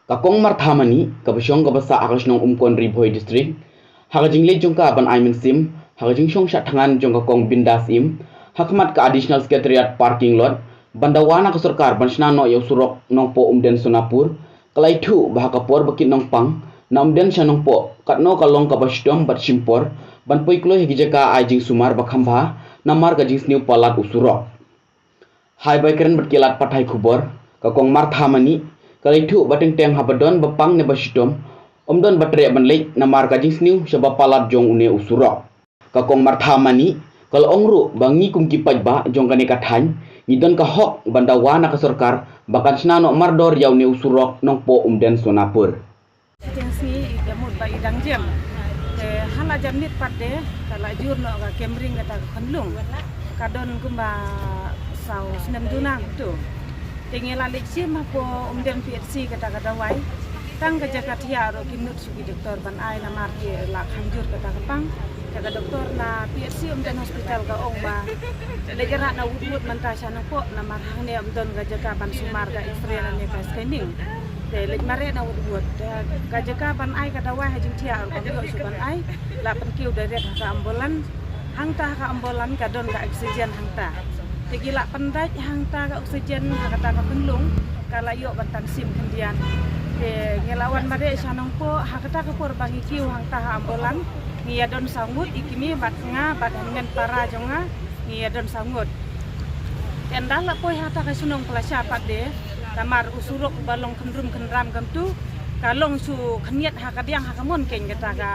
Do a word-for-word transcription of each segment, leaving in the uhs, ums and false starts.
Ka Kong Martha Mani, kaba shong kaba sah ha ka shnong Umkon, Ri Bhoi District, ha ka jingleit jong ka ban ai mynsiem ha ka jingshong shah thngan jong ka Kong Bindas Im, ha khmat ka Additional Secretariat parking lot, ban dawa na ka sorkar ban shna noh ïa u surok Nongpoh Umden Sonapur, ka la ïathuh ba ha ka por ba kit nongpang na Umden sha Nongpoh, katno ka long kaba shitom bad shim por ban poi kloi ha ki jaka ai jingsumar ba kham bha namar ka jingsniew palat u surok. Haba kren bad ki lad pathai khubor, ka Kong Martha Mani, ka la ïathuh ba teng teng haba don ba pang ne ba shitom, ym don ba treh ban leit namar ka jingsniew shaba palat jong une u surok. Ka Kong Martha Mani, ka la ong ruh ba ngi kum ki paidbah jong kane ka thaiñ, ngi don ka hok ban dawa na ka sorkar ba kan shna noh mardor ïa une u surok Nongpoh Umden Sonapur. Teng sngi i da mut ba i dang jem. Te ha la jan miet pat de, ka la jur noh ka kem ring kata ka khunlung. Ka don kumba saw snem duna tu. Te ngi la leit shim hapoh Umden P H C kata ka dawai. Tang ka jaka thiah ruh kim nud shuh ki doktor ban ai namar ki la kham jur kata ka pang. Te ka doktor na P H C Umden Hospital ka ong ba leit rah na wut wut mynta sha Nongpoh namar hangne ym don ka jaka ban sumar ka X-ray lane ka scanning. Te leit mareh na wut wut. Te ka jaka ban ai ka dawai ha jingthiah ruh kam ïoh shuh ban ai. La pynkiew direct ha ka ambulance. Hangta ha ka ambulance ka don ka oxygen hangta. Te ki la pyndait hangta ka oxygen ha kata ka khunlung, ka la ïoh ban tan shim khyndiat. Te ngi la wan mareh sha Nongpoh, ha kata ka por ba ngi kiew hangta ha ambulance, ngi ïa don saw ngut, i kmie bad nga bad hynmen para jong nga, ngi ïa don saw ngut. Te ynda la poi hata ka shnong ka la shah pat de, namar u surok ba long khynrum khynram kumtu, ka long shu khynñiat ha ka diang ha ka mon keiñ kata ka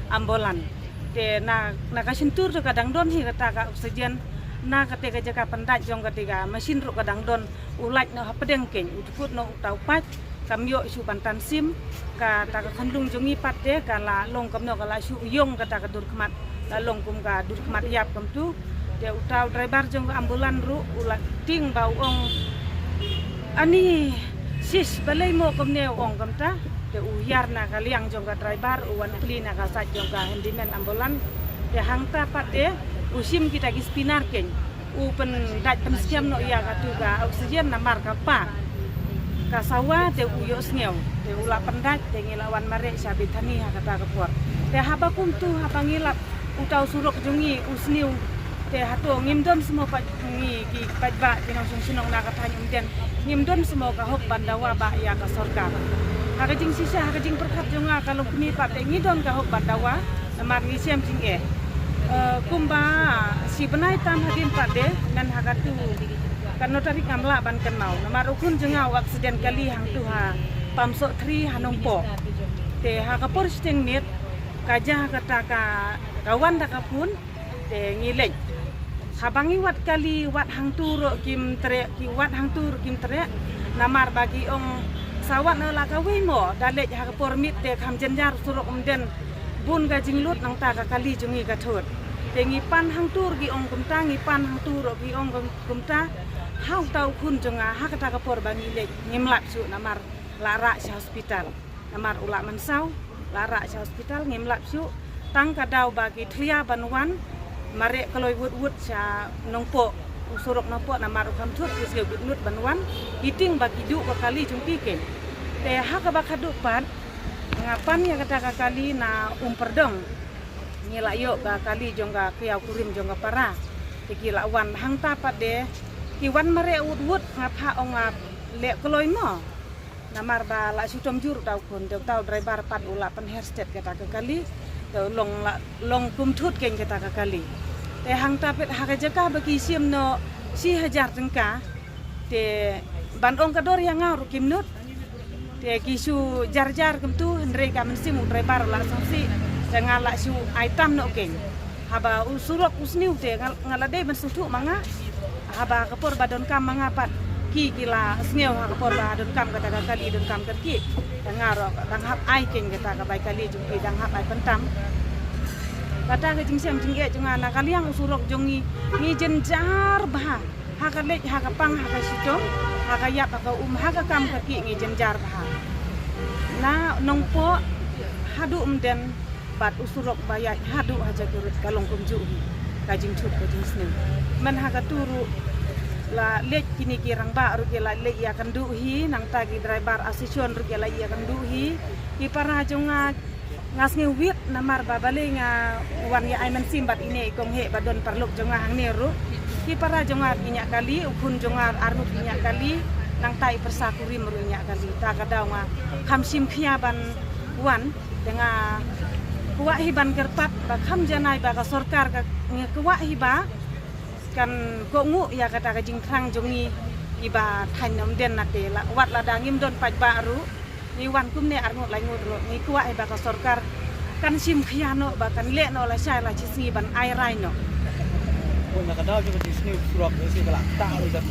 ambulance. Te na, na ka shyntur ruh ka dang don hi kata ka oxygen, na kata ka jaka pyndait jong kata ka machine ruh ka dang don, u light noh hapdeng keiñ, u dkut noh uta u paip, kam ïoh shuh ban tan shim, kata ka khunlung jong ngi pat te, ka la long kumno ka la shu ïong kata ka dur khmat, la long kum ka dur khmat ïap kumtu. Te uta u driver jong ka ambulance ruh, u la tieng ba u ong, "Ani, sis, balei mo kumne?" u ong kumta. Te u hiar na ka liang jong ka driver, u wan plie na ka side jong ka handyman ambulance. Te hangta pat te, u shim kita ki spinner keiñ. U pyndait pynskhem noh ïa katu ka oxygen namar ka pa. Ka sawa te u ïohsngew. Te u la pyndait, te ngi la wan mareh sha Bethany ha kata ka por. Te haba kumtu, haba ngi lap uta u surok jong ngi u sniew. Te hato ngim don seh mo pat ngi ki paidbah ki nongshong shnong na ka thaiñ Umden. Ngim don seh mo ka hok ban dawa bah ïa ka sorkar. Ha ka jingshisha, ha ka jingpyrkhat jong nga ka longkmie pat te ngi don ka hok ban dawa, namar ngi shem jingeh. Eh, kumba shi bnai tam hadien pat de, ngan ha katu, katno tarik ngam lah ban kynmaw. Namar u khun jong nga u accident kali hangtu ha Pamsoh Three ha Nongpoh. Te ha ka por shiteng miet, ka jia kata ka, ka wan da ka phone, te ngi leit. Haba ngi wad kali, wad hangtu ruh kim treh, ki wad hangtu ruh kim treh. Namar ba ki ong sa wad noh la kawei mo, da leit ha ka por miet te kham jynjar surok Umden. Bun ka jinglut nangta ka kali jong ngi ka thut. Te ngi pan hangtu ruh ki ong kumta, ngi pan hangtu ruh ki ong kum-, kumta. Ha uta u khun jong nga, ha kata ka por ba ngi leit, ngim lap shuh namar la rah sha hospital. Namar u la mynsaw, la rah sha hospital, ngim lap shuh. Tang ka daw ba ki thlia ban wan, mareh kloi wut wut sha Nongpoh, u surok Nongpoh namar u kham thut, ki sngewbit nud ban wan, ki tieng ba ki duh ka kali jong ki keiñ. Te ha kaba khatduh pat, nga pan ïa kata ka kali na Umphrdong. Ngi la ïoh ka kali jong ka kiaw kurim jong ka para. Te ki la wan hangta pat de, ki wan mareh wut wut, nga phah ong nga leh kloi mo. Namar ba la shu tom jur uta u khun, te uta u driver pat u la pynher stet kata ka kali, te u long la, long kum thut keiñ kata ka kali. Te hangta pat ha ka jaka ba ki shim noh shi hajar tyngka, te ban ong ka dor ïa nga ruh kim nud. Te ki shu jar jar kumtu, hynrei ka mynsiem u driver u la sngewsih, te nga la shu ai tam noh keiñ. Haba u surok u sniew te nga, nga la dei ban sngewthuh ma nga. Haba ka por ba donkam ma nga pat ki, ki la sngew ha ka por ba donkam kata ka kali, donkam kyrkieh. Te nga ruh dang hap ai keiñ kata ka bai kali jong ki, dang hap ai pyntam. Kata ka jingshem jingeh jong nga na ka liang u surok jong ngi, ngi jynjar bha. Ha ka leit, ha ka pang, ha ka shitom, ha ka ïap, ha ka um, ha ka kam ka kyrkieh ngi jynjar bha. Na Nongpoh haduh Umden, bad u surok ba ïaid haduh ha Jakhirud ka long kumjuh hi ka jingthut ka jingsniew. Mynta ha katu ruh la leit kine ki rangbah ruh ki la leit ïakynduh hi, nangta ki driver association ruh ki la ïakynduh hi. Ki para jong nga, nga sngew wit namar ba balei nga wan ïa ai mynsiem bad ine i kong heh ba don paralok jong nga hangne ruh. Ki para jong nga ki ñiah kali, u khun jong nga arngut ki ñiah kali, nangta i pyrsa kurim ruh i ñiah kali. Ta ka daw nga kham shim khia ban wan, te nga kwah hi ban kyrpad ba kham janai ba ka sorkar ka, nga kwah hi ba kan kohnguh ïa kata ka jingthrang jong ngi iba thaiñ Umden nate, la wat lada ngim don paidbah ruh, ngi wan kumne arngut laingut ruh, ngi kwah hi ba ka sorkar kan shim khia noh ba kan leh noh lashai lashisngi ban ai rai noh. Wan na ka daw jong ka jingsniew surok, ïa si ka la ta ruh jam.